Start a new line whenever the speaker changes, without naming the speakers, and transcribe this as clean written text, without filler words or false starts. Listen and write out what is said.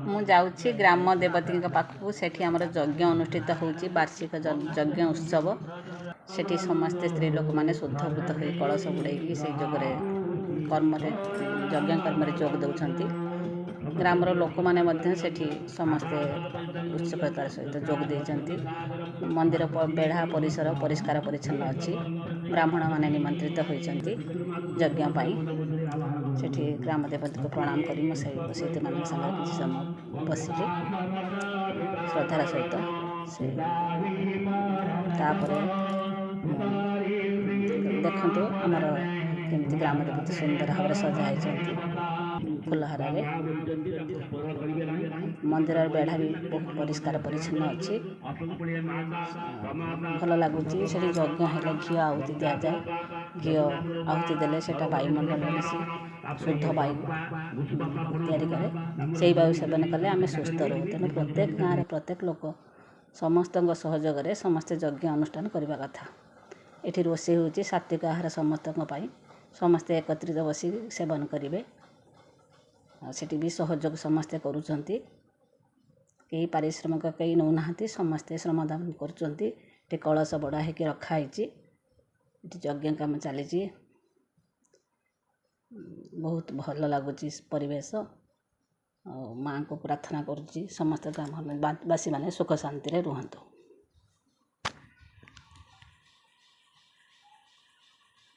ମୁଁ ଯାଉଛି ଗ୍ରାମ ଦେବତୀଙ୍କ ପାଖକୁ। ସେଠି ଆମର ଯଜ୍ଞ ଅନୁଷ୍ଠିତ ହେଉଛି, ବାର୍ଷିକ ଯଜ୍ଞ ଉତ୍ସବ। ସେଠି ସମସ୍ତେ ସ୍ତ୍ରୀ ଲୋକମାନେ ଶୁଦ୍ଧପୁତ ହୋଇ କଳସ ବୁଡ଼େଇକି ସେଇ ଯୋଗରେ କର୍ମରେ, ଯଜ୍ଞ କର୍ମରେ ଯୋଗ ଦେଉଛନ୍ତି। ଗ୍ରାମର ଲୋକମାନେ ମଧ୍ୟ ସେଠି ସମସ୍ତେ ଉତ୍ସୁକତାର ସହିତ ଯୋଗ ଦେଇଛନ୍ତି। ମନ୍ଦିର ବେଢ଼ା ପରିସର ପରିଷ୍କାର ପରିଚ୍ଛନ୍ନ ଅଛି। ବ୍ରାହ୍ମଣମାନେ ନିମନ୍ତ୍ରିତ ହୋଇଛନ୍ତି ଯଜ୍ଞ ପାଇଁ। ସେଠି ଗ୍ରାମ ଦେବତୀଙ୍କୁ ପ୍ରଣାମ କରି ମୁଁ ସେଇ ସେମାନଙ୍କ ସାଙ୍ଗରେ କିଛି ସମୟ ବସିଲି ଶ୍ରଦ୍ଧାର ସହିତ। ସେ ତାପରେ ଦେଖନ୍ତୁ ଆମର କେମିତି ଗ୍ରାମ ଦେବତୀ ସୁନ୍ଦର ଭାବରେ ସଜା ହେଇଛନ୍ତି ଫୁଲହାରରେ। ମନ୍ଦିରର ବେଢ଼ା ବି ବହୁତ ପରିଷ୍କାର ପରିଚ୍ଛନ୍ନ ଅଛି, ଭଲ ଲାଗୁଛି। ସେଠି ଯଜ୍ଞ ହେଲେ ଘିଅ ଆହୁତି ଦିଆଯାଏ। ଘିଅ ଆହୁତି ଦେଲେ ସେଇଟା ବାୟୁମଣ୍ଡଳରେ ମିଶି ଶୁଦ୍ଧ ବାୟୁ ତିଆରି କରେ। ସେଇ ବାୟୁ ସେବନ କଲେ ଆମେ ସୁସ୍ଥ ରହୁ। ତେଣୁ ପ୍ରତ୍ୟେକ ଗାଁରେ ପ୍ରତ୍ୟେକ ଲୋକ ସମସ୍ତଙ୍କ ସହଯୋଗରେ ସମସ୍ତେ ଯଜ୍ଞ ଅନୁଷ୍ଠାନ କରିବା କଥା। ଏଠି ରୋଷେଇ ହେଉଛି ସାତ୍ତ୍ୱିକ ଆହାର ସମସ୍ତଙ୍କ ପାଇଁ, ସମସ୍ତେ ଏକତ୍ରିତ ବସି ସେବନ କରିବେ। ଆଉ ସେଠି ବି ସହଯୋଗ ସମସ୍ତେ କରୁଛନ୍ତି, କେହି ପାରିଶ୍ରମିକ କେହି ନେଉନାହାନ୍ତି, ସମସ୍ତେ ଶ୍ରମଦାନ କରୁଛନ୍ତି। ଏଠି କଳସ ବଡ଼ା ହେଇକି ରଖା ହେଇଛି। ଏଠି ଯଜ୍ଞ କାମ ଚାଲିଛି। ବହୁତ ଭଲ ଲାଗୁଛି ପରିବେଶ। ଆଉ ମାଆଙ୍କୁ ପ୍ରାର୍ଥନା କରୁଛି ସମସ୍ତେ ଗ୍ରାମବାସୀମାନେ ସୁଖ ଶାନ୍ତିରେ ରୁହନ୍ତୁ।